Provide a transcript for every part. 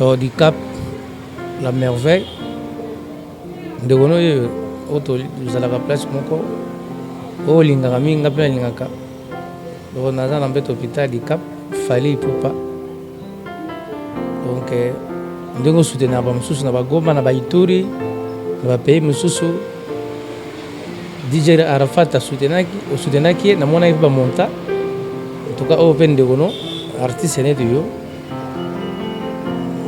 Donc Dicap la merveille ndeko no oyo oyo tozalaka place moko oyo olingaka mingi nga mpe nalingaka donc naza na mbeto hôpital Dicap Fally Ipupa donc eh, ndenge osoutenaka bamosusu na bagoma na baituri na bapays mosusu DJ Arafat asoutenaki osoutenaki ye namonaki mpe bamonta en tout cas oyo mpe ndeko no artiste neti yo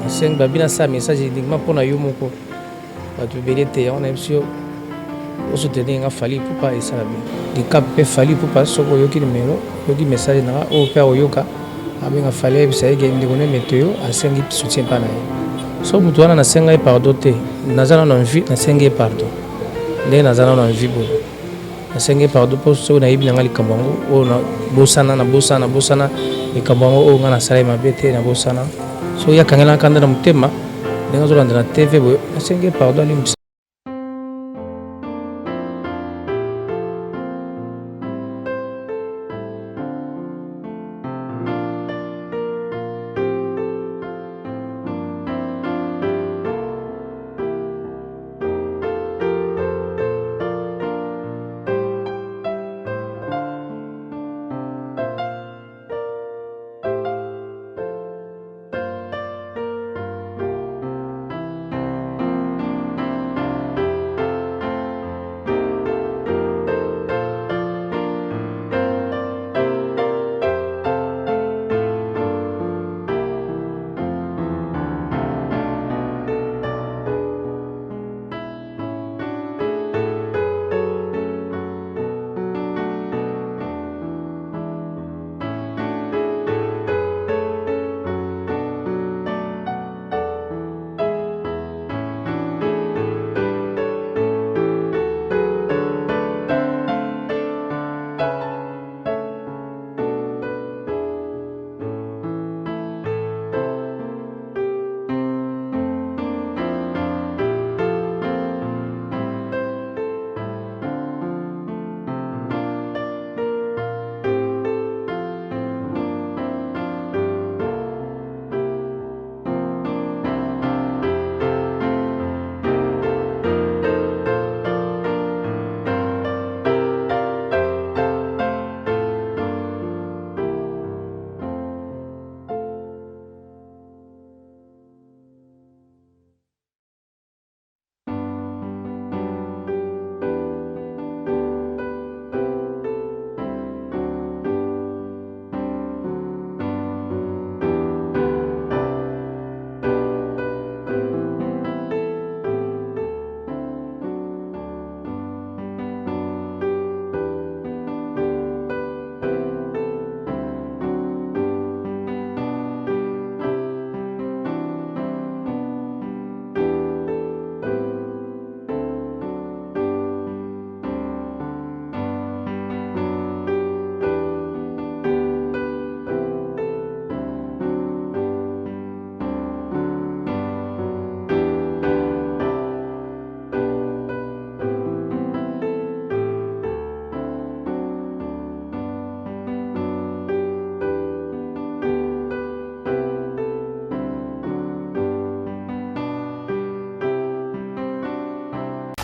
Nasengi babi nasala message uniquement mpo na yo moko bato ebele te yango nayebisi yo osoutenir nga Fally Ipupa esala bien Dicap mpe Fally Ipupa soki oyoki numero oyoki message na nga oyo mpe akoyoka abenga Fally ayebisa ye ke ndeko ne meteo asengi soutien mpa na ye soki moto wana nasenga ye pardon te naza nano en vie nasengi ye pardon ndenge naza nano en vie boye Nasengi ye pardon po soki nayebi na nga likambo yango oyo na bosana na bosana na bosana likambo yango oyo nga nasala ye mabe te na bosana soki akangela nga kanda na motema ndenge azolanda na TV boye nasengi ye pardon alimbisa.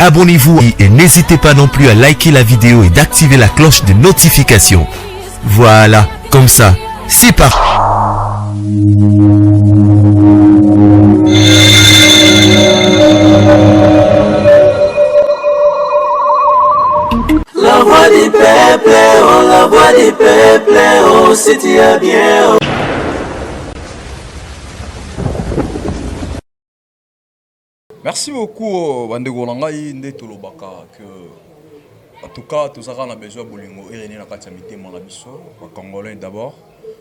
Abonnez-vous et n'hésitez pas non plus à liker la vidéo et d'activer la cloche de notification. Voilà, comme ça, c'est parti. La voix du peuple, oh la voix du peuple, oh si tu as bien. Oh. Merci beaucoup bandeko na ngai nde tolobaka que en tout cas tozalaka na besoin ya bolingo erene na kati ya mitema na biso ba congolais d'abord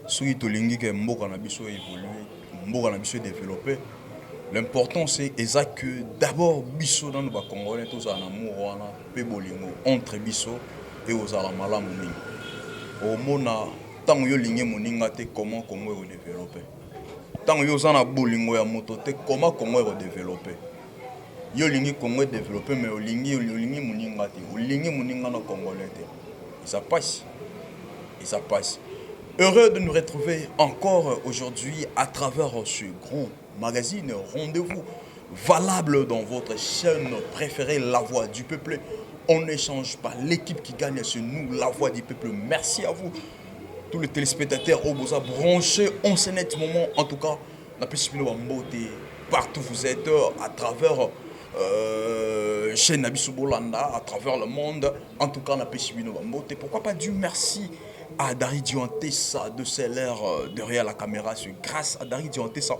soki tolingi ke mboka na biso évolue mboka na biso développer l'important c'est eza que d'abord biso nanu ba congolais tozala na amour wana mpe bolingo entre biso ekozala malamu mingi omona ntango yo olingi moninga te comment Congo ekodeveloppe Tango yo oza na bolingo ya moto te comment Congo eko developper? Yo olingi Congo e developper mais olingi olingi moninga te, olingi moninga na congolais te. Eza pasi. Eza pasi. Heureux de nous retrouver encore aujourd'hui à travers ce grand Magazine. Rendez-vous valable dans votre chaîne préférée, La Voix du Peuple. On n'échange pas l'équipe qui gagne, c'est nous, La Voix du Peuple. Merci à vous, tous les téléspectateurs oyo boza branchés en ce net moment. En tout cas, napesi bino bambote partout vous êtes, à travers chaîne na biso bolanda à travers le monde. En tout cas, napesi bino bambote. Pourquoi pas du merci à Dari Diontessa de Seller derrière la caméra. C'est grâce à Dari Diontessa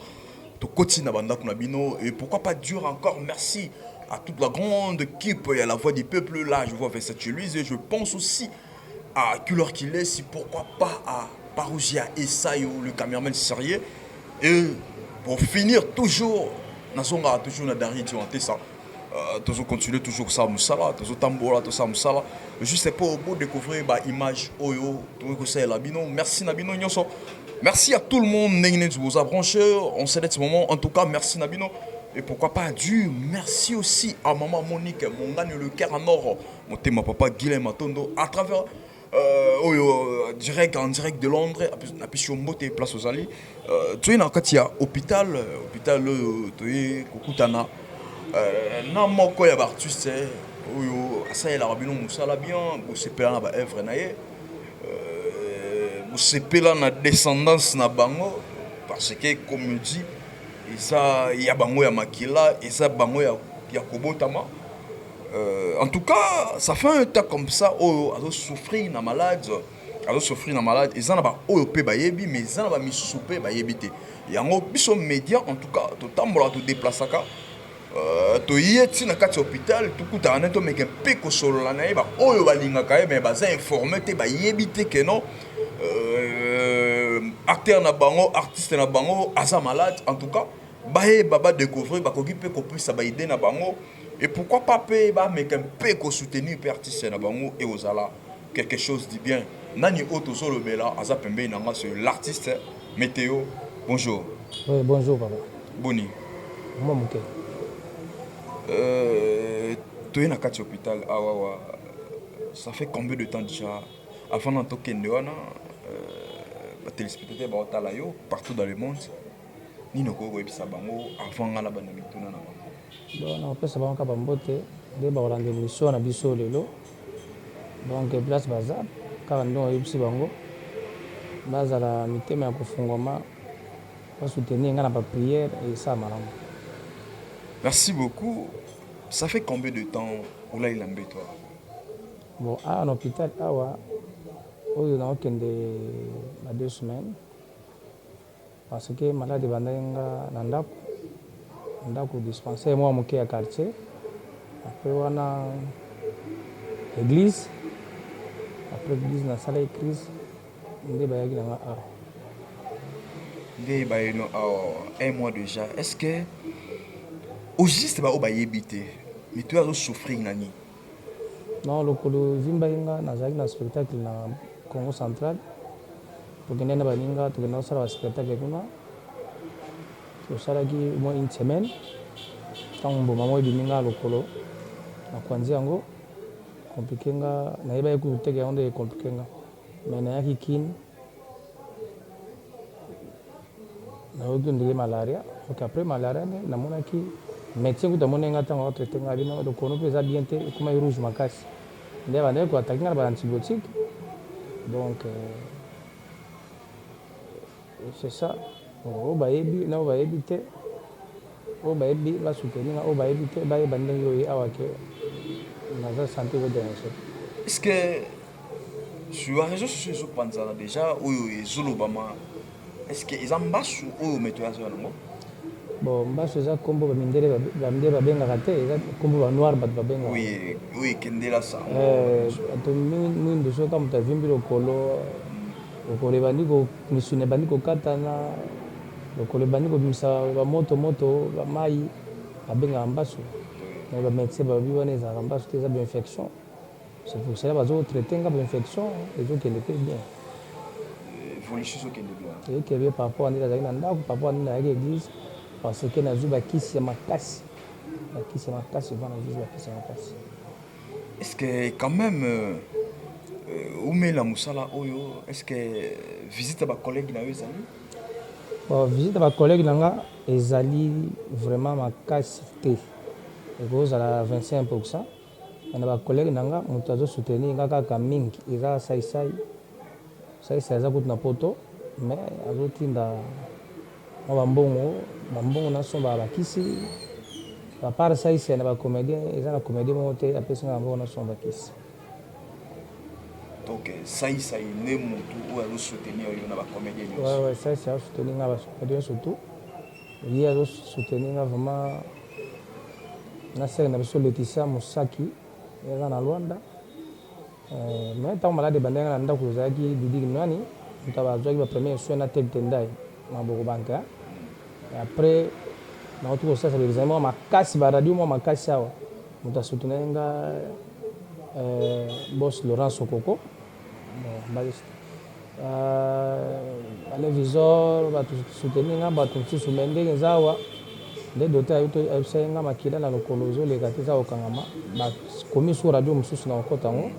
tokoti na bandako na bino. Et pourquoi pas dire encore merci à toute la grande équipe et à La Voix du Peuple. Là, je vois Vincent Louise et je pense aussi à Couleur qu'il est, si pourquoi pas à Parousia Esayo, le caméraman sérieux. Et pour finir, toujours nazonga toujours na Dari Diontessa. Toujours continuer toujours ça mosala, tozotambola, tosala mosala juste pour découvrir ba image oyo tokoki kosalela bino. Merci na bino nyonso, merci à tout le monde ndenge neti boza branché en ce moment. En tout cas, merci na bino. Et pourquoi pas du merci aussi à maman Monique Mongani, le cœur en or, motema papa Guilhem Matondo, à travers oyo direct, en direct de Londres. Napesi yo mbote place ozali. Toye na kati ya hôpital, hôpital oyo toye kokutana na moko ya baartiste oyo asalelaka bino mosala bien. Bosepela na baœuvre na ye, bosepela na descendance na bango, parce que comédie eza ya bango ya makila, eza bango ya kobotama. En tout cas, ça fait un temps comme ça oyo azosouffrir na malade, azosouffrir na malade. Eza na baoyo mpe bayebi, mais eza na bamisusu mpe bayebi te. Yango biso média, en tout cas, totambolaka, todéplasaka, toye ntina kati ya hôpital, tokutaka nde tomeke mpe kosolola na ye. Baoyo balingaka ye mais baza informé te, bayebi te ke non, acteur na bango, artiste na bango aza malade. En tout cas, bayeba, badécouvrir, bakoki mpe kopesa baidée na bango et pourquoi pas mpe bameka mpe kosoutenir mpe artiste na bango e ozala quelque chose de bien. Nani oyo tozolobela aza pembeni na nga? C'est l'artiste Météo. Bonjour. Oui, bonjour papa. Boni? Mwa moke. Toye na kati ya hôpital awa wa, ça fait combien de temps déjà? Avant na tokende wana, batéléspectateur baotala yo partout dans le monde, nini okoki koyebisa bango avant nga na banda mituna na bango? Bon, nakopesa bango kaka bambote nde bakolanda émission na biso lelo. Donc place baza kaka, ndenge oyebisi bango, bazala mitema ya kofungwama, basoutenir nga na baprière, esala malamu. Merci beaucoup. Ça fait combien de temps olalela mbeto awa? Bon, awa na hôpital awa oyo, naokende ba 2 semaines, parce que malade ebandaki nga na ndako, ndako dispensaire mwa moke ya quartier, après wana église, après église nasalaki crise, nde bayaki na nga awa. Nde bayeno awa un mois déjà. Est ce que au juste baoyo bayebi te, mito azosouffrir na nini? Non, lokolo evimbaki nga, nazalaki na spectacle na Congo Central. Tokendaki na baninga, tokenda kosala baspectacle kuna, tosalaki moins une semaine. Ntango mbuma moko ebimi nga lokolo, nakwanzi yango, compliqué nga. Nayebaki kutu teke yango nde ecompliqué nga, mais nayaki Kine, nayoki ndenge malaria. Ok, après malaria nde namonaki médecin. Kutu amoni nga, ntango atraité nga, bino lokolo mpe eza bien te, ekomaki rouge makasi, nde bandaki koattaquer nga na baantibiotique. Donc c'est ça. Oyo bayebi na oyo bayebi te, oyo bayebi basoutenir nga, oyo bayebi te bayeba ndenge oyo awa ke naza santé ezodéranger. Est ce que sur baréseau sociaux ezopanzana déjà oyo ezolobama, est ce que eza mbasu oyo meto aza yango? Bon, mbasu eza nkombo bamindele, bamindele babengaka te, eza nkombo banoir bato babengaka. Oui, ekendela sango. Bato mwindu, soki moto avimbi lokolo, lokolo ebandi, misuni ebandi kokatana, lokolo ebandi kobimisa bamoto moto, bamai, babengaka mbasu. Mais bamédecin balobi wana ezalaka mbasu te, eza bainfection. C'est pour cela bazotraiter nga bainfection, ezokende mpe bien. Évolution ezokende bien? Ezokende bien par rapport à ndenge nazalaki na ndako, par rapport à ndenge nazalaki église, parce que nazwi bakisi ya makasi, bakisi ya makasi va, nazwi bakisi ya makasi. Est ce que quand même umela mosala oyo, est ce que visite ya bacollègue na yo ezali? Bon, visite ya bacollègue na nga. Ezali vraiment makasi te, ekozala 25%, mais na ba collègues na nga mutu azo soutenir nga kaka mingi eza Sai Sai, Sai Sai aza kutu na poto mais azo tinda mwa ba mbongo, ba mbongo nasomba ba kisi, à part Sai Sai na ba comediens eza na comedien moko te apesi nga ba mbongo nasomba ba kisi. Donc Sai Sai nde mutu oyo azo soutenir yo na ba comediens nionso? Ouais ouais, Sai Sai azo soutenir nga ba comediens surtout ye azo soutenir nga vraiment na sœur na biso Laetitia Musaki ye aza na Luanda mais tango malade ebandaki nga na ndaku ezalaki Didi Kinuani mutu azwaki ba premier soins na Ted Tendai Maboko banque hein après nauti kosalisa ba examen moko makasi ba radio moko makasi awa Moto a soutenaki nga boss Laurent Sokoko bon Alain Visor bato soutenir nga bato mosusu mais ndenge eza awa nde docteur ayebisaki nga makila na lokolo ezoleka te eza kokangama bakomi su radio mosusu na kokota yango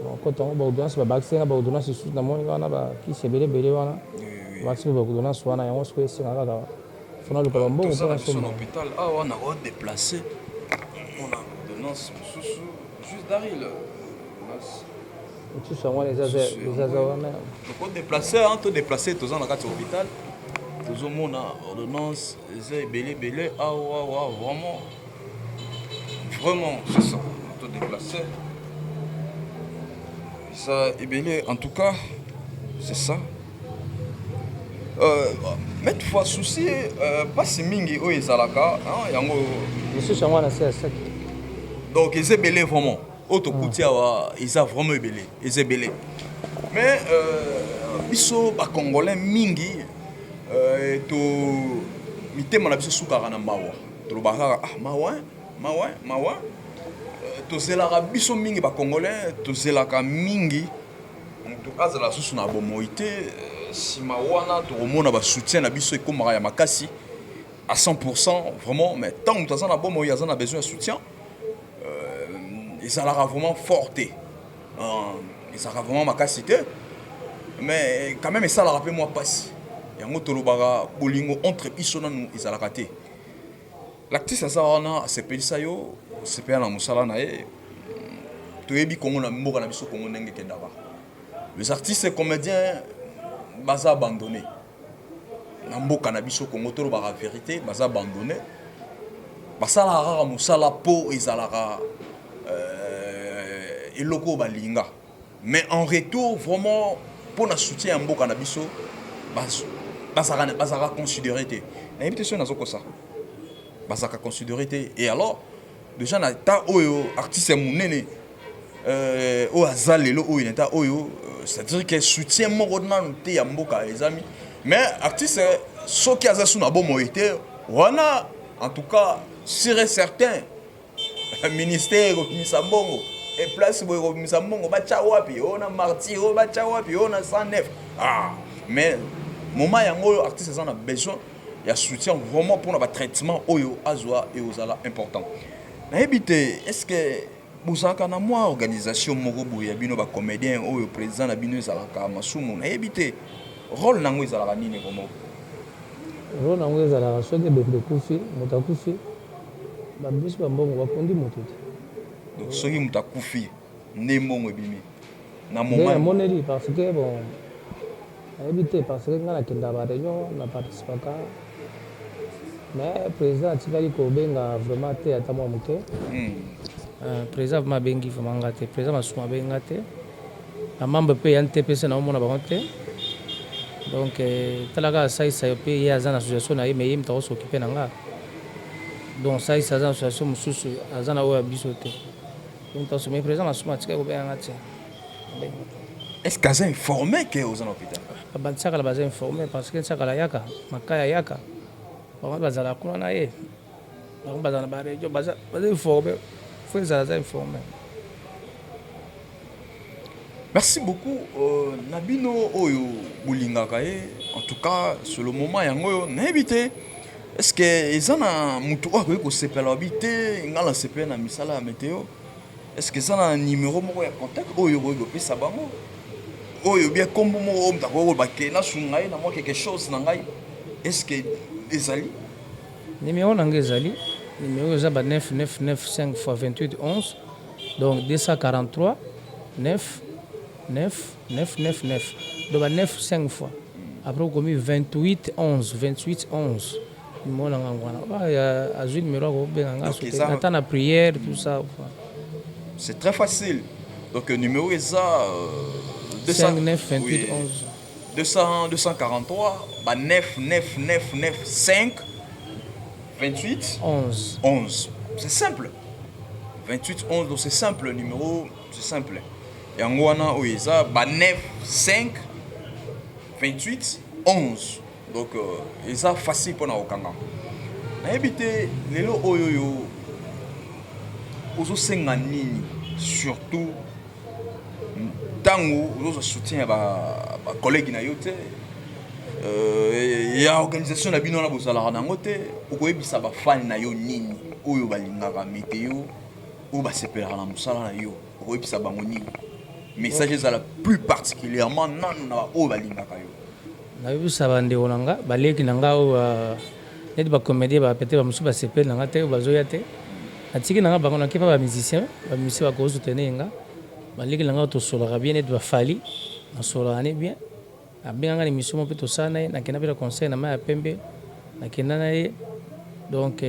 nakokota yango ba ordonnance babakisi nga ba ordonnance lisusu namoni wana bakisi ebele ebele wana babakisi ba ordonnance wana yango sikoyo esenga kaka Faut naluka ba mbongo po nasomba. Na hôpital awa na ko déplacer mona ordonnance mosusu juste Daril ordonnance mosusu yango wana eza za wana toko déplacer hein, to déplacer toza na kati ya hôpital tozomona ordonnance eza ebele ebele awa awa vraiment vraiment c'est ça to déplacer eza ebele en tout cas c'est ça. Euh, maintes fois souci euh, pasi mingi oyo ezalaka yango mosusu yango wana se ya saki donc eza ebele vraiment oyo tokuti awa eza vraiment ebele eza ebele mais euh, biso bacongolais mingi euh, to mitema na biso esukaka na mawa tolobaka kaka ah mawa mawa mawa euh, tozelaka biso mingi bacongolais tozelaka mingi Mutu azala susu na bomoi te sima wana tokomona ba soutien na biso ekomaka ya makasi à 100% vraiment mais tant mutu aza na bomoi aza na besoin ya soutien euh, ezalaka vraiment fort te euh, ezalaka vraiment makasi te mais quand même esalaka mpe mwa mpasi yango tolobaka bolingo entre biso nanu ezalaka te L'artiste aza wana asepelisa yo, osepela na mosala na ye. Toyebi Congo na mboka na biso Congo ndenge ekendaka. Les artistes et comédiens baza abandonné. Na mboka na biso Congo tolobaka verite, baza abandonné. Basalaka kaka mosala po ezalaka euh, eloko balinga. Mais en retour vraiment pona soutien ya mboka na biso bazalaka bazalaka considéré te. Nayebi te soki nazokosa. Bazalaka considéré te et alors déjà na temps oyo artiste ya munene euh, oyo aza lelo oyo na temps oyo euh, c'est-à-dire que soutien moko nanu te ya mboka ezami mais artiste soki aza su na bomoi te wana en tout cas sûr et certain Ministère ekobimisa mbongo e place boye ekobimisa mbongo batya wapi oyo na martyr oyo batya wapi oyo na 109 ah mais moment yango oyo artiste aza na besoin ya soutien vraiment mpona batraitement oyo azwa ekozala important nayebi te est ce que bozalaka na mwa organisation moko boye ya bino bacomédien oyo président na bino ezalaka masumu nayebi te role na yango ezalaka nini vraiment role na yango ezalaka soki ebembe ekufi moto akufi Babimisi ba mbongo bakundi mutu te. Donc soki mutu akufi nde mbongo ebimi na moment. Nde namoneli parce que bon nayebi te parce que nga nakendaka ba reunion na participaka mais president atikali kobenga vraiment te ata mwa moke. President vraiment abengi vraiment nga te president masumu abengi nga te. Ba membre pe ya ntpc nao mona bango te donc tala kaka sai sai pe ye aza na association na ye mais ye mutu ako s'occuper na nga donc sai sai aza na association mususu aza na oyo ya biso te ye mutu azo mais president masumu atikali kobenga nga te abengi nga te. Est ce que aza informe que oza na hopital? Ba nsakala baza informe parce que nsakala ayaka makaya ayaka bango bazalaka kuna na ye. Bango bazala na ba reunion baza baza informe faut ezala aza informe. Merci beaucoup euh, na bino oyo bolingaka ye en tout cas sur le moment yango oyo nayebi te est ce que eza na motu oyo akoki kosepela babi te ngai nasepela na misala ya meteo est ce que eza na numero moko ya contact oyo okoki kopesa bango oyo bien kombo moko oyo moto akoki koloba ke nasunga ye na mwa quelque chose na ngai est ce que Ezali? Numéro na nga ezali, numéro eza ba 9 9 9 5 fois 28 11, donc 243 9 9 9 9 9, donc ba 9 5 fois, après okomi 28 11 28 11. Numéro na nga yango wana. Azwi numéro, akobenga nga ata na prière, tout ça. C'est très facile. Donc numéro eza 5 9 28 11. 200, 243 ba 9 9 9 9 5 28 11. 11. C'est simple. 28 11, donc c'est simple, le numéro, c'est simple. Yango wana oyo eza ba 9 5 28 11. Donc eza facile mpona kokanga. Nayebi te lelo oyo oyo ozosenga nini, surtout ntango ozozwa soutien ya bacollègue na yo te, ya organisation na bino wana bozalaka nango te. Okoyebisa bafani na yo nini oyo balingaka Météo, oyo basepelaka na mosala na yo? Okoyebisa bango nini? Message ezala plus particulièrement nanu na baoyo balingaka yo. Nayebisa bandeko na nga, baleki na nga oyo neti bacomédien, bapete bamosusu basepeli na nga te, oyo bazoya te, natiki na nga bango, nake mpa bamusicien. Bamusicien bakosoutenir nga. Baleki na nga tosolaka bien, neti bafali, nasolaka ne bien, abenganga na émission mo mpe tosala na ye. Nakenda mpe na conseil na mai ya pembe, nakenda na ye. Donc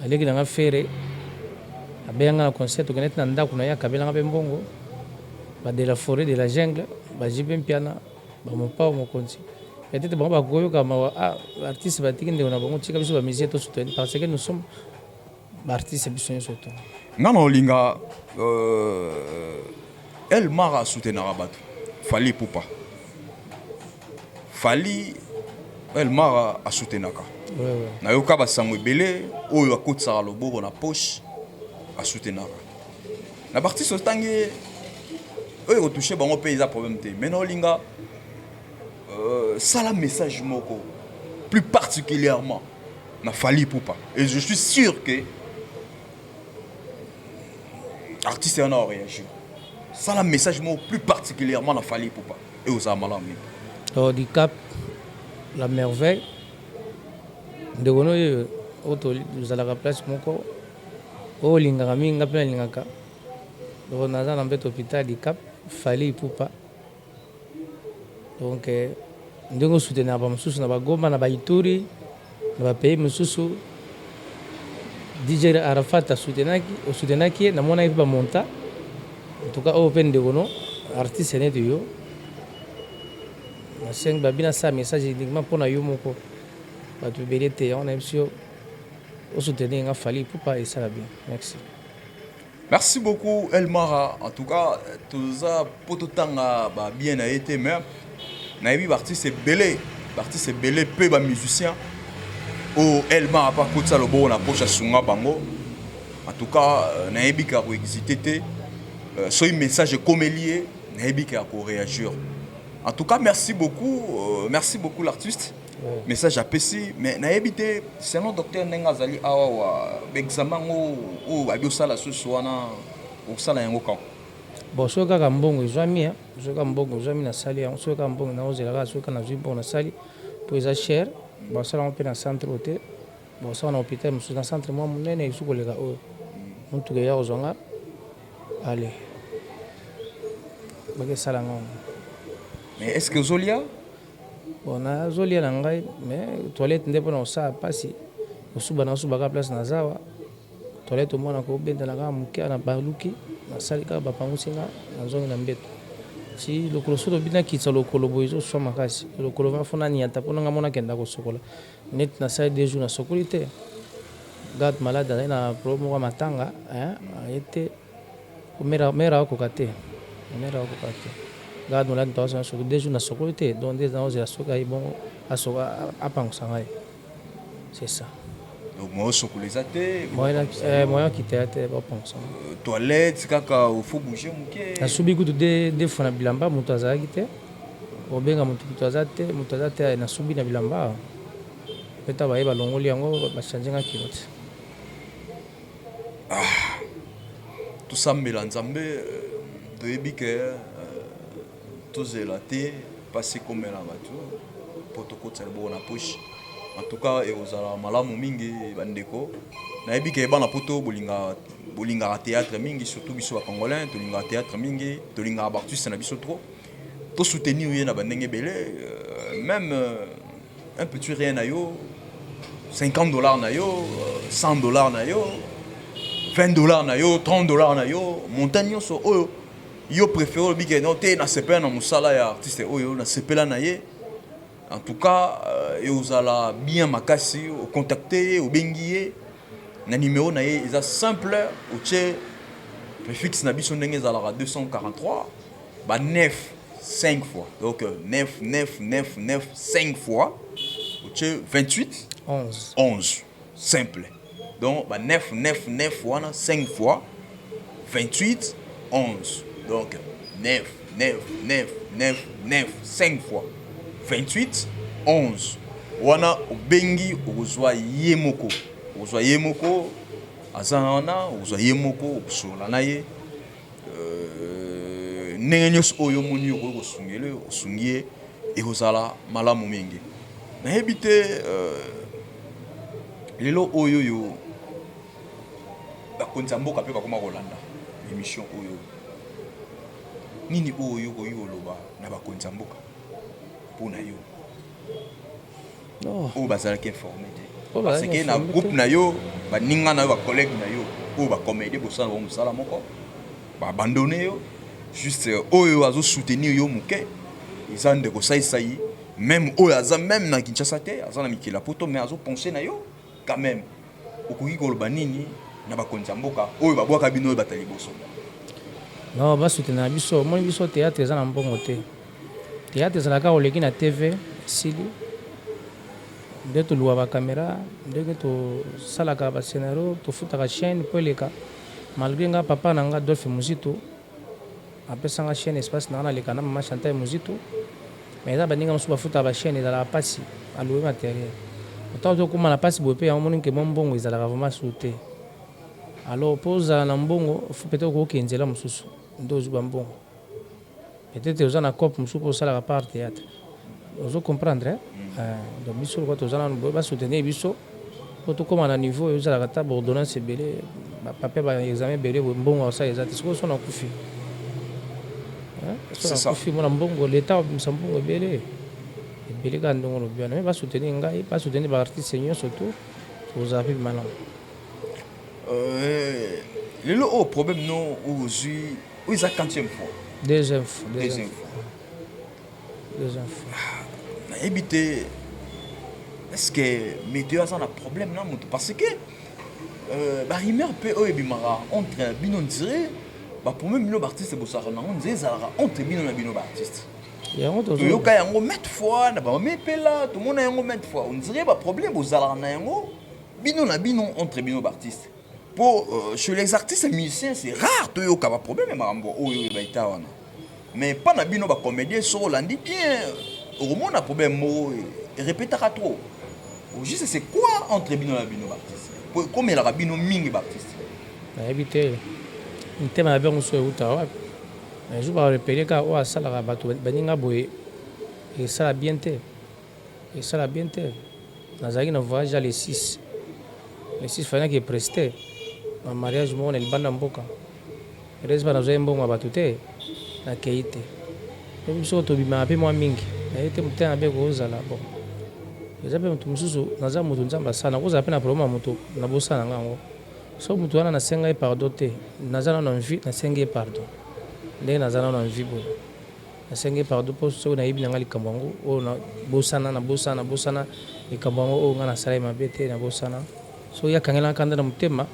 baleki na nga, Ferre abenganga na concert, tokende ti na ndako na ye, akabelanga mpe mbongo. Ba de la forêt, de la jungle, bajibe mpiana, bamopao mokonzi, peut-être bango bakoyoka mawa: ah, artiste batiki ndeko na bango, tika biso bamusicien tosoutenir, parce que nous sommes baartiste biso nyonso to. Nga na olinga El Mara asoutenaka bato. Fally Ipupa, Fally, El Mara asoutenaka. Nayoka basango ebele oyo akotisaka loboko na poche, asoutenaka na baartiste. Otangi oyo ekotouche bango mpe eza problème te, mais na olinga sala message moko plus particulièrement na Fally Ipupa, et je suis sûr que artiste wana oréagir. Sala message moko plus particulièrement na Fally Ipupa e ozala malamu mingi. Oh, Dicap la Merveille, ndeko no oyo oyo tozalaka place moko, oyo olingaka mingi, nga mpe nalingaka. Donc naza na mbeto hôpital. Dicap, Fally Ipupa, donc ndenge osoutenaka bamosusu na Bagoma, na Baituri, na bapays mosusu, DJ Arafat asoutenaki, osoutenaki ye, namonaki mpe bamonta. En tout cas oyo mpe ndeko no artiste neti yo, nasengi babi nasala message uniquement mpona yo moko, bato ebele te. Yango nayebi yo osoutenir nga Fally Ipupa, esala bien. Merci. Merci beaucoup, El Mara. En tout cas, toza po totanga babien na ye te, mais nayebi baartiste ebele, baartiste ebele mpe bamusicien oyo El Mara mpe akotisa loboko na poche, asunga bango. En tout cas nayebi kaka koexiste te. Soki message ekomeli ye, nayebi kaka koréagir. En tout cas merci beaucoup, merci beaucoup l'artiste. Message apesi, mais nayebi te, selon docteur ndenge azali awa wa baexamen yango oyo babi osala susu wana, okosala yango quand? Bon, soki kaka mbongo ezwami, soki kaka mbongo ezwami, nasali yango. Soki kaka mbongo, naozela kaka, soki kaka nazwi mbongo, nasali, mpo eza cher. Basala yango mpe na centre oyo te, bosala na hôpital mosusu, na centre mwa monene esu koleka oyo. Motuka eya kozwa nga, ale bakesala yango. Mais est ce que ozolia? Bon, nazolia na ngai, mais toilette nde mpona kosala mpasi. Kosuba, nasuba kaka place naza awa. Toilette omona kobendana kaka moke na baluki, nasali kaka, bapangusi nga, nazongi na mbeto. Si lokolo so lobi nakitisa lokolo boye, ezoswa makasi lokolo va, fo naniata mpona nga mona akenda kosokola. Neti nasali 2 jours nasokoli te. Garde malade azali na problème moko ya matanga, aye te. Mare akoka te, mare akoka te. Garde malade moto soki 2 jours nasokoli te, donc nde naozela soki aye bongo apangusa ngai, c'est ça. Donc moyen osokola eza te? Moyen okita ya te, bapangusa. Toilette kaka faut bouger moke. Nasubi kutu deux fois na bilamba, moto azalaki te. Obenga moto, moto aza te, moto aza te. Nasubi na bilamba mpe ta baye balongoli yango, bachange nga culotte. Ah, tosambela Nzambe. Toyebi ke tozela te mpasi ekomela bato mpo tokotisa loboko na poche. En tout cas, ekozala malamu mingi, bandeko. Nayebi ke bana Poto bolinga, bolingaka théâtre mingi, surtout biso Bacongolais tolingaka théâtre mingi, tolingaka baartiste na biso trop. Tosoutenir ye na bandenge ebele, même un petit rien na yo, 50 $ na yo, 100 $ na yo, 20 $ na yo, 30 $ na yo, montant nyonso oyo yo préféré. Olobi ke no te, nasepela na mosala ya artiste oyo, nasepela na ye. En tout cas, eozala bien makasi ocontacte ye, obengi ye na numéro na ye. Eza simple, otie préfixe na biso ndenge ezalaka, 243, ba 9 5 fois, donc 9 9 9 9 5 fois, otie 28 11. 11, simple. Donc ba 9 9 9 wana 5 fois, 28 11. Donc 9 9 9 9 9 5 fois, 28 11 wana, obengi, okozwa ye moko, okozwa ye moko aza wana, okozwa ye moko, okosolola na ye ndenge nyonso oyo omoni okoki kosungela, osungi ye, ekozala malamu mingi. Nayebi te, lelo oyo oyo bakonzi ya mboka mpe bakoma kolanda émission oyo, nini oyo okoki koloba na bakonzi ya mboka mpo na yo Oh. oyo bazalaki informé te? Oyo Parce bazalaki que na informé groupe te. na yo, baninga na yo, bacollègue na yo oyo bacomédie, bosala bango mosala moko, baabandonne yo. Juste oyo azosoutenir yo moke eza ndeko Saisai, même oyo aza même na Kinshasa te, aza na mikili ya Poto, mais azopense na yo quand même. Okoki koloba nini na bakonzi ya mboka oyo babwaka bino, oyo bata liboso? Non, basoutenir biso. Omoni, biso théâtre eza na mbongo te. Théâtre ezalaka oleki na TV, esili. Nde toluka bacaméra, ndenge tosalaka bascénario, tofutaka chaîne mpo eleka. Malgré nga, papa na nga Adolphe Muzito apesanga chaîne Espace na nga, naleka na mama Chantal Muzito, mais eza baninga mosusu bafutaka bachaîne, ezalaka mpasi aloue matériel. Otango tokóma na mpasi boye mpe, yango moni ke mwa mbongo ezalaka vraiment su te. Alors mpo ozala na mbongo, faut peut-être okokende nzela mosusu nde ozwi bambongo. Peut-être oza na cope mosusu mpo osalaka par théâtre, ozo comprendre, hein? Donc biso lokwa toza nanu boye, basoutenir biso mpo tokóma na niveau oyo ezalaka ta baordonnance ebele, bapapier, baexamen ebele boye, mbongo osala eza te. Sikoyo so nakufi, so C'est ça. nakufi, mona mbongo, leta obimisa mbongo ebele ebele kaka ndenge olobi wana. Me basoutenir ngai, basoutenir baartiste nyonso, to tozala mpe malamu. Lelo oyo problème no oyo ozwi oyo eza quantième fois? Deuxième fois. Deuxième fois. Deuxième fois. Nayebi te, est ce que Météo aza na problème na moto? Parce que barumeur mpe oyo ebimaka entre bino, on dirait baproblème bino baartiste bosalaka nango nzela ezalaka entre bino na bino baartiste. Yango tozo Toyoka yango maintes fois na bamamepela, tomona yango maintes fois. On dirait baproblème bozalaka na yango bino na bino, entre bino baartiste. Po chez les artistes musiciens, c'est rare toyoka baproblème ya makambo oyo oyo baita wana, mais mpa na bino bacomédien, soki olandi bien, okomona problème moko erépétaka trop. Au juste, c'est quoi entre bino na bino baartiste po ekomelaka bino mingi baartiste? Nayebi te mitema na bango mosusu eutaka wapi. Mais jour barepele kaka oyo asalaka bato baninga boye, esala bien te, esala bien te. Nazalaki na voyage ya le 6, le 6 fallaki prester na mariage moko na libanda mboka. Heureusement nazwaki mbongo ya bato te, nakei te. Po biso tobimaka mpe mwa mingi, nayebi te motema mabe kozala. Bon, eza mpe moto mosusu, naza moto, Nzambe asala, nakozala mpe na problème ya moto, nabosana nga yango. So moto wana nasenga ye pardon te, naza nano en vie, nasengi ye pardon ndenge naza nano en vie boye, nasengi ye pardon mpo soki nayebi na nga likambo yango oyo nabosana, nabosana, nabosana likambo yango oyo nga nasala ye mabe te, nabosana. Soki akangelanga kanda na motema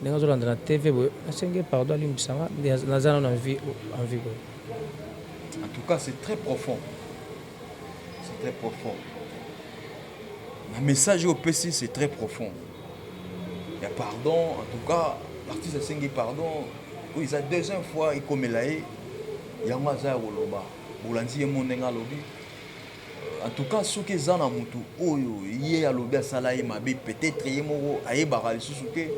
ndenge azolanda na TV boye, nasengi ye pardon, alimbisa nga, naza nano en vie, en vie boye. En tout cas, c'est très profond, c'est très profond. Na message oyo opesi, c'est très profond ya pardon. En tout cas, l'artiste asengi pardon. Oyo eza deuxième fois ekomela ye yango, aza ya koloba, bolandi ye mo ndenge alobi. En tout cas, soki eza na motu oyo ye alobi asala ye mabe, peut-être ye moko ayebaka lisusu te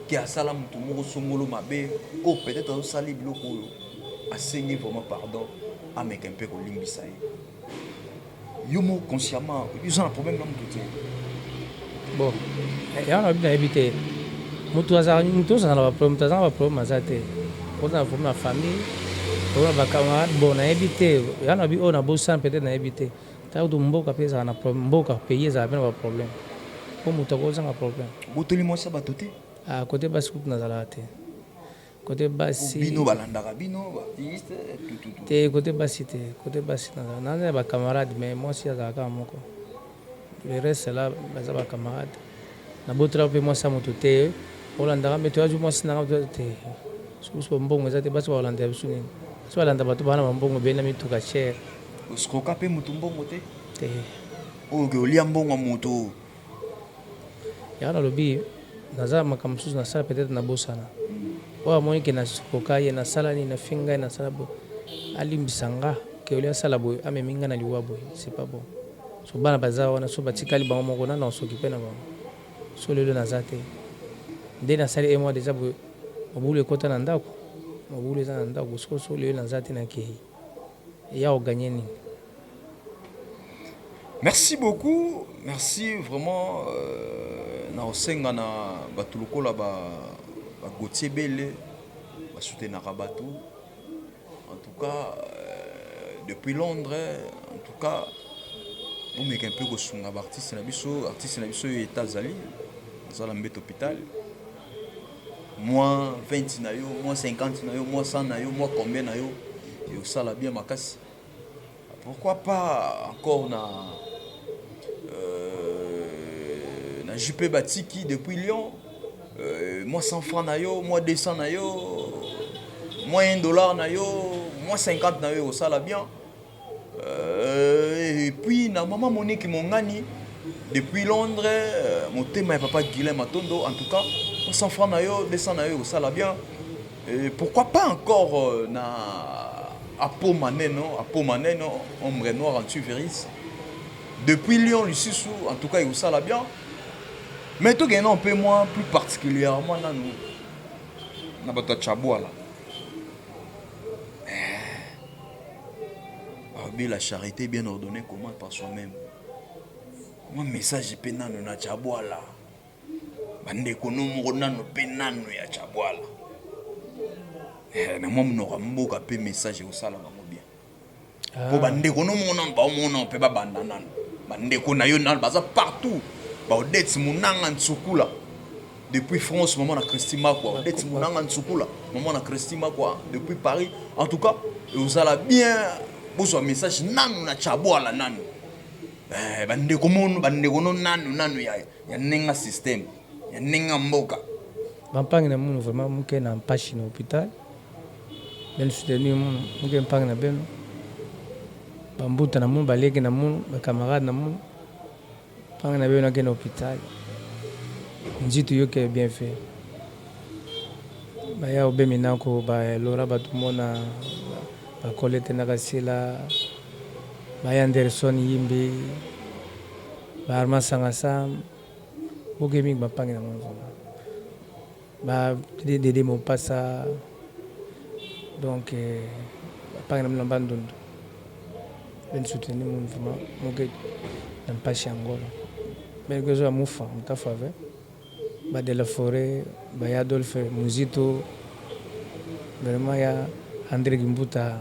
ke asala motu moko songolo mabe, oyo peut-être azosala biloko oyo, asengi vraiment pardon, ameka mpe kolimbisa ye. Yo moko consciemment oza na problème na mutu te? Bon, yango na nayebi te. Mutu azala mutu ozala na ba problème, mutu aza na ba problème aza te. Oza na problème ya famille, problème ya ba camarades, bon nayebi te. Yango na bi oyo nabosana peut-être nayebi te. Tango kutu mboka pe ezala na problème, mboka pays ezala pe na ba problème. Po mutu akozanga problème. Obotoli mwasi ya bato te? Ah cote basi kutu nazalaka te. Cote basi. Bino balandaka bino ba artiste tout tout tout. Te cote basi te cote basi naza na ba camarade mais mwasi azalaka kaka moko le reste là baza ba camarade na botolaka pe mwasi ya moto te olandaka mais toyaki mwasi nanga te soki biso ba mbongo eza te basi bakolandela biso nini basi balanda bato bana ba mbongo ebele na mituka cher. Oscroka pe mutu mbongo te? Te. Oyo ke olia mbongo ya moto. Yango nalobi naza makambo mosusu nasala peut-etre nabosana. Oyo amoni ke nakoka ye nasala nini nafinga ye nasala boye alimbisa nga ke olie asala boye amemi nga na liwa boye c'est pas bon. So bana baza wana so batikali bango moko nani akosokipe na bango. So lelo naza te nde nasali un mois dejà boye mobulu ekota na ndako mobulu eza na ndako sikoyo so lelo naza te nakeyi eya ko gagner nini? Merci beaucoup, merci vraiment na kosenga na bato lokola ba ba Gauthier Bele ba soutenaka bato en tout cas depuis Londres en tout cas bomeka un peu kosunga ba artiste na biso artiste na biso oyo eta azali aza na mbeto hôpital mwa 20 na yo mwa 50 na yo mwa 100 na yo mwa combien na yo ekosala bien makasi. Pourquoi pas encore na euh, na JP Batiki depuis Lyon euh, moi 100 francs na yo moi 200 na yo moi 1 dollar na yo moi 50 na yo osala bien euh, et puis na maman Monique Mongani depuis Londres euh, motema ya papa Guilain Matondo en tout cas 100 francs na yo 200 na yo osala bien. Et pourquoi pas encore euh, na Apo Maneno, Apo Maneno, ombre noire antivirus. Depuis Lyon, lisusu, en tout cas, il la bien. Mais tout un peu moins, plus particulièrement, nanu, na bato ya Chabwala. Eh. La charité bien ordonnée commence par soi-même. Moi, message pe nanu na Chabwala. Ba ndeko no moko nanu pe nanu ya Tshabuala eh, na mwa monoko ya mboka pe message ekosala bango bien ah. Po bandeko no moko nanu baomona pe babanda nanu bandeko na yo nanu baza partout ba Odette Munanga Ntsukula depuis France, maman na Christy Makwa, Odette Munanga Ntsukula, maman na Christy Makwa depuis Paris. En tout cas, ozala bien bozwa message nanu na Tshabuala nanu. Eh, bandeko mono bandeko no nanu nanu ya ya ndenge système ya ndenge mboka. Bampangi na munu vraiment muke na mpashi na hôpital beno soutenir munu muke mpangi na beno bambuta na munu baleki na munu ba camarade na munu mpangi na beno ake na hôpital nzitu yoke bien fait baya obemi nako ba lora batumona ba colette na kasila ba Anderson Yimbi, ba Armand Sangasa, boke mingi ba mpangi na bango vraiment. Ba Dede Mopasa, donc ba mpangi na bino na Bandundu beni soutenir munu vraiment moke na mpasi ya Angola. Beni kezo ya mufa mutafave ba de la foret, ba ya Adolphe Muzito, vraiment ya Andre Kimbuta.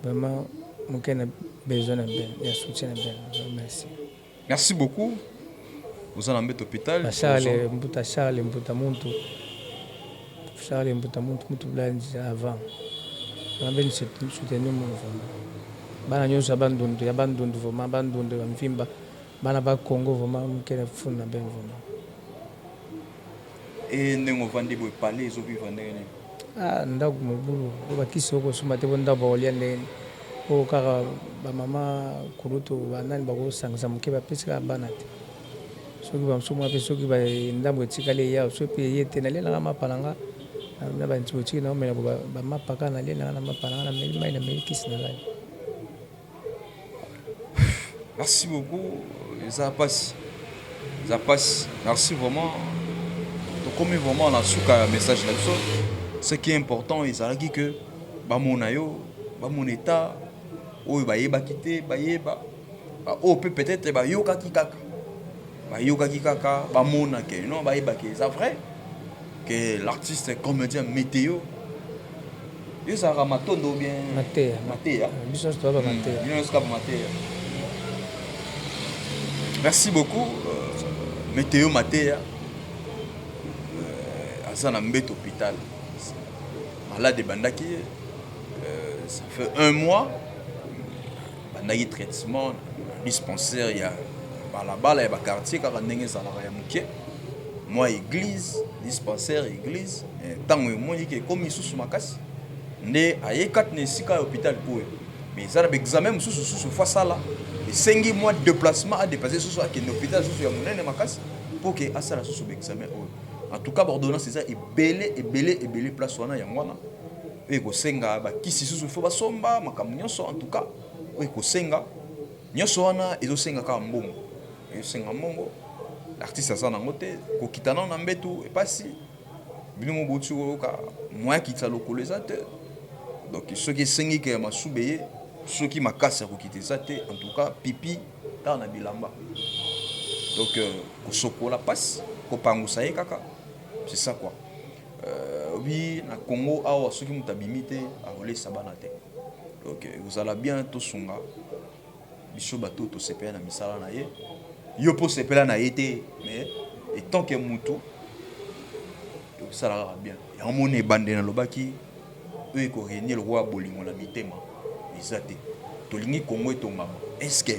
Vraiment moke na besoin na bien ya soutien na bien merci. Merci beaucoup. Oza na mbeto hôpital. Ba Charles Mbuta Charles Mbuta muntu Charles Mbuta muntu mutu blanzi avant. Vraiment ben soutenir mon vraiment. Bana nyonso ya Bandundu ya Bandundu vraiment Bandundu ya Mvimba bana ba Congo vraiment moke na funa ben vraiment. Et ndenge ovandi boye palais ezo vivre ndenge nini? Ah ndaku mobulu po ba kisi oko somba te po ndaku bako lia ndenge nini po kaka ba mama kulutu ba nani bako sangisa muke ba pesi kaka bana te soki ba mosusu mwa pe soki ba ndambu etikali eya soki pe eye te nalie nanga mapa na nga na ba antibiotique nao mela ba mapa kaka nalie nanga na mapa nanga na meli mayi na meli kisi na lali. Merci beaucoup eza pasi eza pasi merci vraiment tokomi vraiment na suka ya message na biso ce qui est important ezalaki que bamona yo bamona etat. Oyo bayebaki te bayeba, baoyo mpe peut-être bayokaki kaka, bayokaki kaka, bamona ke non, bayebaki eza vrai que l'artiste comédien Météo, yo ezalaka Matondo ou bien? Mateya. Mateya. Biso nyonso toza bamateya. Bino nyonso kaka Mateya. Merci beaucoup. Météo Mateya aza na mbeto hôpital, malade ebandaki ye ça fait un mois, bandaki traitement na dispensaire ya balabala ya baquartier, kaka ndenge ezalaka ya moke, mwa église, dispensaire, église. Ntango emoni ke ekomi lisusu makasi, nde aye kati na esika ya hôpital oyo. Mais eza na baexamen mosusu susu faut asala, esengi mwa déplacement, adéplace susu, akende hôpital susu ya monene makasi mpo ke asala susu baexamen oyo. En tout cas, baordonnance eza ebele, ebele, ebele place wana. Yango wana oyo ekosenga bakisi susu, faut basomba makambo nyonso. En tout cas, oyo ekosenga nyonso wana, ezosenga kaka mbongo, ezosenga mbongo. L'artiste aza nango te. Kokita nano na mbetu epasi bino mo bouti koyoka, moya akitisa lokolo eza te. Donc soki esengi ke ya masube ye, soki makasi ya kokita eza te, en tout cas pipi kaka na bilamba. Donc kosokola mpasi, kopangusa ye kaka, c'est ça quoi. Obi na Congo awa, soki moto abimi te, akolesa bana te. Donc ekozala bien tosunga biso bato tosepela na misala na ye. Yo mpo osepela na ye te, mais étant que motu, ekosala kaka bien. Yango moni ebande nalobaki, oyo ekoréunir lokola bolingo na mitema eza te. Tolingi Kongo etongama, est ce que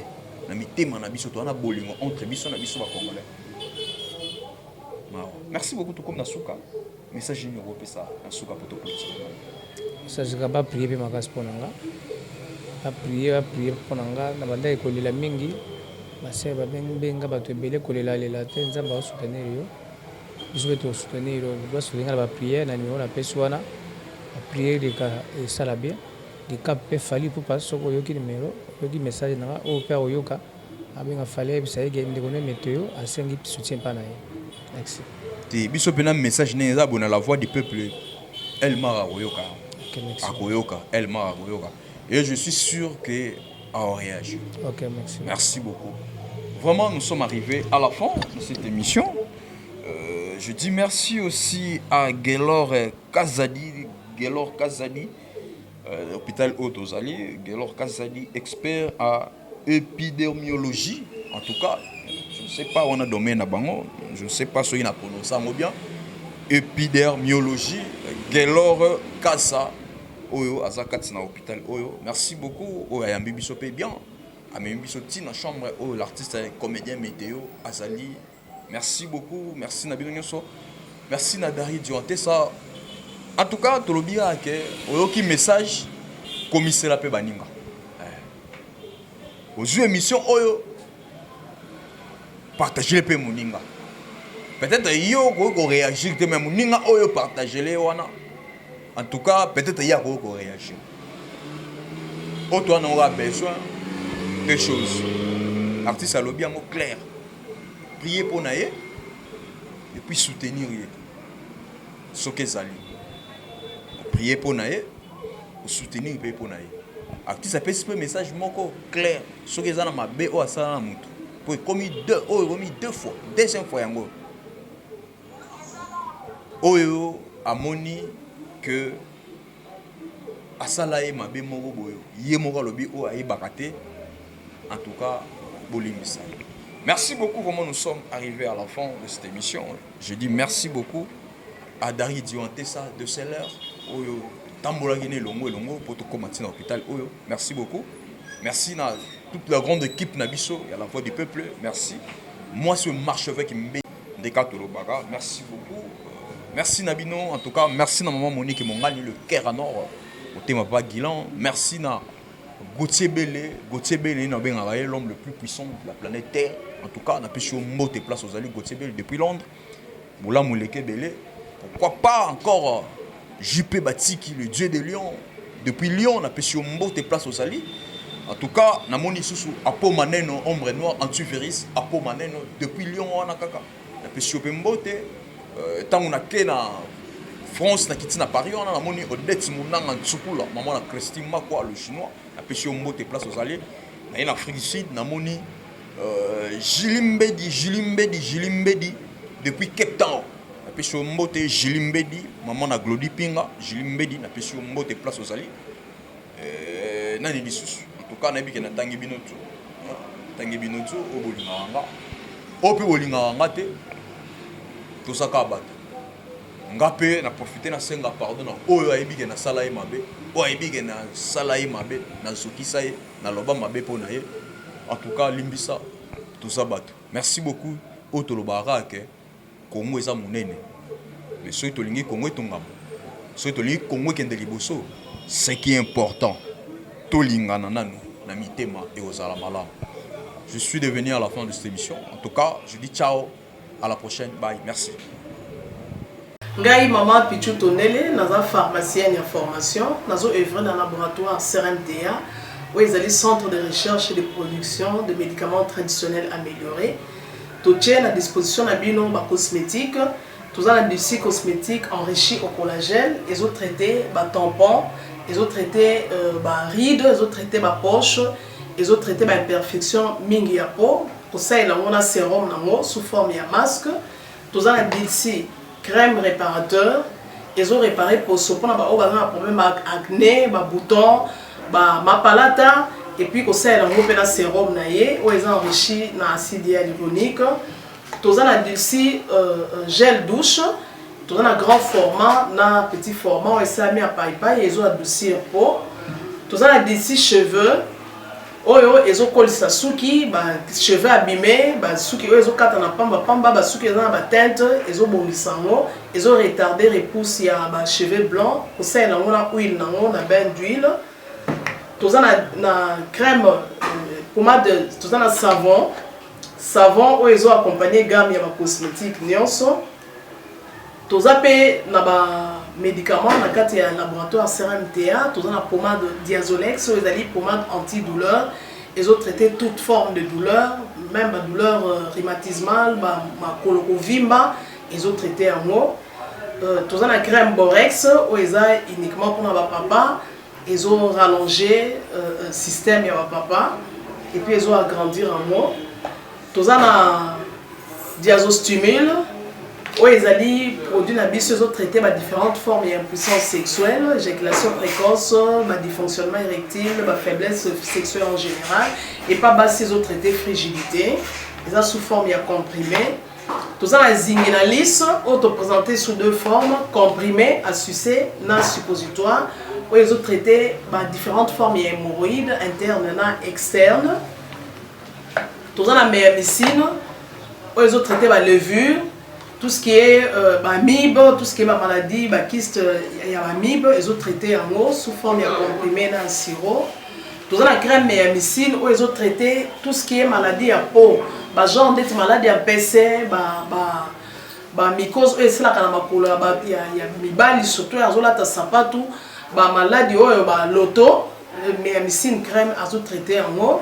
na mitema na biso toza na bolingo entre biso na biso bacongolais? Mawa. Merci beaucoup. Tokomi na suka. Message nini okopesa na suka po topolitika? Message kaka, baprier mpe makasi mpo na nga, baprier, baprier mpo na nga. Na bandaki kolela mingi, base babenga bato ebele, kolelalela te. Nzambe aosoutenir yo, biso mpe tosoutenir yo. Basoutenir nga na baprière na numéro napesi wana. Baprière eleka, esala bien. Likap mpe Fally Ipupa, soki oyoki numéro, oyoki message na nga, oyo mpe akoyoka, abenga Fally, ayebisa ye ke ndeko ne Météo asengi soutien mpa na ye. Merci. Te, biso mpena message ndenge eza boye na La Voix du Peuple, Elmar akoyoka. Ok, merci. Akoyoka, Elmar akoyoka et je suis sûr que aoréagir. Ok, merci. Merci beaucoup. Vraiment, nous sommes arrivés à la fin de cette émission. Je dis merci aussi à Gaylor Kazadi, Gaylor Kazadi, hôpital Otozali, Gaylor Kazadi, expert à épidermiologie. En tout cas, je ne sais pas où on a domaine à bango, je ne sais pas si on a prononcé ça bien. Épidermiologie, Gaylor Kasa, oyo aza kati na hôpital oyo. Merci beaucoup. Oyo ayambi biso pe bien. Amemi biso ti na chambre oyo l'artiste comédien Météo azali. Merci beaucoup, merci na bino nyonso, merci na Dari Diontesa. En tout cas, tolobi kaka ke oyoki message, komisela mpe baninga. Ozwi émission oyo, partage mpe moninga. Peut-être yo okoki koréagir te, mais moninga oyo partagele wana, en tout cas peut-être ye akoki koréagir. Oyo toza nango kaka besoin, deux choses. Artiste alobi yango clair: prier mpo na ye et puis soutenir ye. Soki ezali prier mpo na ye, osoutenir mpe mpo na ye. Artiste apesi mpe message moko clair: soki eza na mabe oyo asala na motu, mpo ekomi deux, oyo ekomi deux fois, deuxième fois yango oyo amoni que asala ye mabe moko boye, ye moko alobi oyo ayebaka te. En tout cas, bolimbisa ye. Merci beaucoup. Vraiment, nous sommes arrivés à la fin de cette émission. Je dis merci beaucoup à Dari Diontesa de Seller, oyo tambolaki na elongo elongo po tokóma ntina hôpital oyo. Merci beaucoup. Merci na toute la grande équipe na biso ya La Voix du Peuple. Merci. Moi, ce marchevêque Mbe ndeka tolobaka. Merci beaucoup. Merci na bino. En tout cas, merci na maman Monique Mongani, le cœur en or, motema papa Guilan. Merci na Gauthier Bele, Gauthier Bele nabengaka ye l'homme le plus puissant de la planète Terre. En tout cas, napesi yo mbote place ozali, Gauthier Bele depuis Londres. Bolamu eleki ebele. Pourquoi pas encore JP Batiki, le dieu de Lyon, depuis Lyon, napesi yo mbote place ozali. En tout cas, namoni susu Apo Maneno, ombre noire, antivirus, Apo Maneno depuis Lyon wana kaka, napesi yo mpe mbote. Ntango nake na France, nakiti na Paris wana, namoni Odette Munanga Ntsukula, mama na Christine Makwa le Chinois, napesi yo mbote place ozali. Naye na Afrique du Sud, namoni Julie Mbedi, Julie Mbedi, Julie Mbedi depuis Cape Town, napesi yo mbote. Julie Mbedi, mama na Glody Pinga, Julie Mbedi, napesi yo mbote place ozali. Nani lisusu? En tout cas, nayebi ke natangi bino tu, natangi bino tu oyo bolingaka nga, oyo mpe bolingaka nga te. Toza kaka bato. Nga mpe na profite, nasenga pardon na oyo ayebi ke nasala ye mabe, oyo ayebi ke nasala ye mabe, nazokisa ye, naloba mabe mpo na ye. En tout cas, limbisa, toza bato. Merci beaucoup. Oyo tolobaka kaka ke Kongo eza monene, mais soki tolingi Kongo etongama, soki tolingi Kongo ekende liboso, ce qui est important, tolingana nanu na mitema, ekozala malamu. Je suis devenu à la fin de cette émission. En tout cas, je dis ciao, à la prochaine, bye, merci. Ngai mama Pichu Tondele, naza pharmacienne ya formation, nazo œuvre na laboratoire CRMTA oyo ezali centre de recherche et de production de médicaments traditionnels améliorés. Totie na disposition na bino bacosmétique. Toza na Dulci cosmétique enrichi au collagène, ezotraite batampon, ezotraite baride, ezotraite bapoche, ezotraite baimperfection mingi ya peau. Kosalela yango na sérum nango sous forme ya masque. Toza na Dulci crème réparateur, ezorépare poso mpona baoyo baza na problème ya acné, babouton, bamapalata. Et puis kosalela yango mpe na sérum na ye oyo eza enrichi na acide hyaluronique. Toza na Dulci gel douche, toza na grand format na petit format oyo esalami ya paipai, ezo adoucir peau. Toza na Dulci cheveux oyo ezokolisa suki, bacheveux abime, basuki oyo ezokata na pambapamba, basuki eza na bateinte, ezobongisa yango, ezoretarde repousse ya bacheveux blanc. Kosalela yango na huile nango na bain d'huile. Toza na crème pommade, toza na savon, savon oyo ezoaccompagne gamme ya bacosmétique nyonso. Toza mpe na bamédicament na kati ya laboratoire CRMTA. Toza na pommade Diazolex oyo ezali pommade antidouleur, ezotraite toute forme de douleur, même badouleur rhumatismale, makolo kovimba, ezotraite yango. Toza na crème Borex oyo eza uniquement mpona bapapa, ezorallonge système ya bapapa et puis ezoagrandir yango. Toza na Diazostimule oyo ezali produit na biso, ezotraite badifférentes formes ya impuissance sexuelle, éjaculation précoce, badysfonctionnement érectile, bafaiblesse sexuelle en général. Epa basi, ezotraite frigidité, eza sous forme ya comprimé. Toza na Zinginalis oyo toprésente sous deux formes, comprimé à sucer na suppositoire, oyo ezotraite badifférentes formes ya hémorroïde interne na externe. Toza na Meyamicine oyo ezotraite balevure, tout ce qui est baamibe, tout ce qui est bamaladie, bakyste ya baamibe, ezotraite yango sous forme ya comprimé na sirop. Toza na crème Meyamicine oyo ezotraite tout ce qui est maladie ya peau, bagenre ndeti maladie ya mpese, bamycose oyo esalaka na makolo ya mibali, surtout azolata sapatu, bamaladi oyo baloto, Meyamicine crème azotraite yango.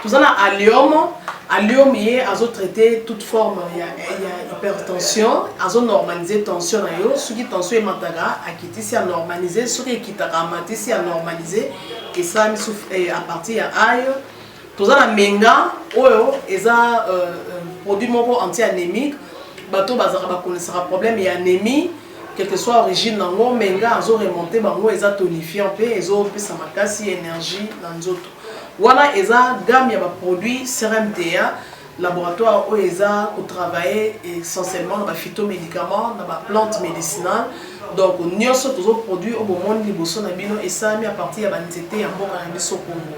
Toza na Allium. Allium ye azotraite toute forme ya hypertension, azonormalise tension na yo. Soki tension emataka, akitisi, anormalise. Soki ekitaka, amatisi, anormalise. Esalami à partir ya ail. Toza na Menga oyo eza produit moko anti-anémique. Bato bazalaka bakonesaka problème ya anémie, quelle que soit origine nango, Menga azoremonte bango, eza tonifiant mpe ezopesa makasi, énergie na nzoto. Wana eza gamme ya baproduit CRMTA, laboratoire oyo eza kotravaille essentiellement na baphytomédicament, na baplante médicinale. Donc nyonso tozoproduire oyo bomoni liboso na bino esalami à partir ya banzete ya mboka na biso Congo.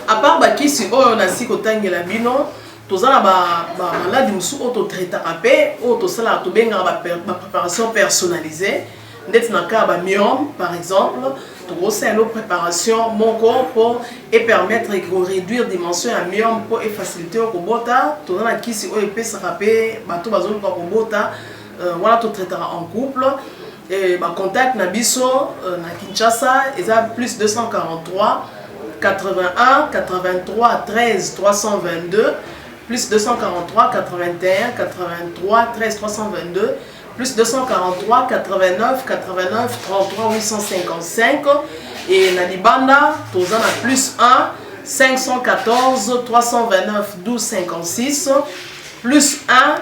À part bakisi oyo nasi kotangela bino, toza na bamaladi mosusu oyo totraitaka mpe oyo tosalaka, tobengaka bapréparation personnalisée. Ndeti na cas ya bamyome par exemple, tokosala préparation moko mpo epermettre koréduire dimension ya myome mpo efacilité oyo kobota. Toza na kisi oyo epesaka mpe bato bazoluka kobota, wana totraitaka en couple. Bacontact na biso na Kinshasa eza plus 243 81 83 13 322, plus 243 81 83 13 322. Plus 243 89 89 33 855. Et na libanda toza na plus 1 514 329 12 56, plus 1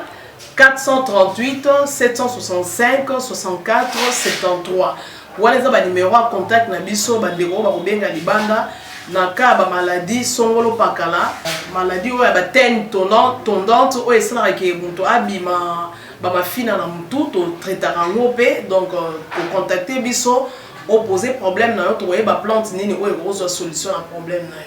438 765 64 73. Wana eza banimero ya contact na biso. Bandeko oyo bakobenga libanda na ka ya bamaladi songolo pakala, maladi oyo ya bateigne tondante oyo esalaka ke moto abima bamafina na motu, totraitaka yango mpe. Donc kocontacte biso, opose problème na yo, tokoyeba plante nini oyo ekozwa solution na problème na yo.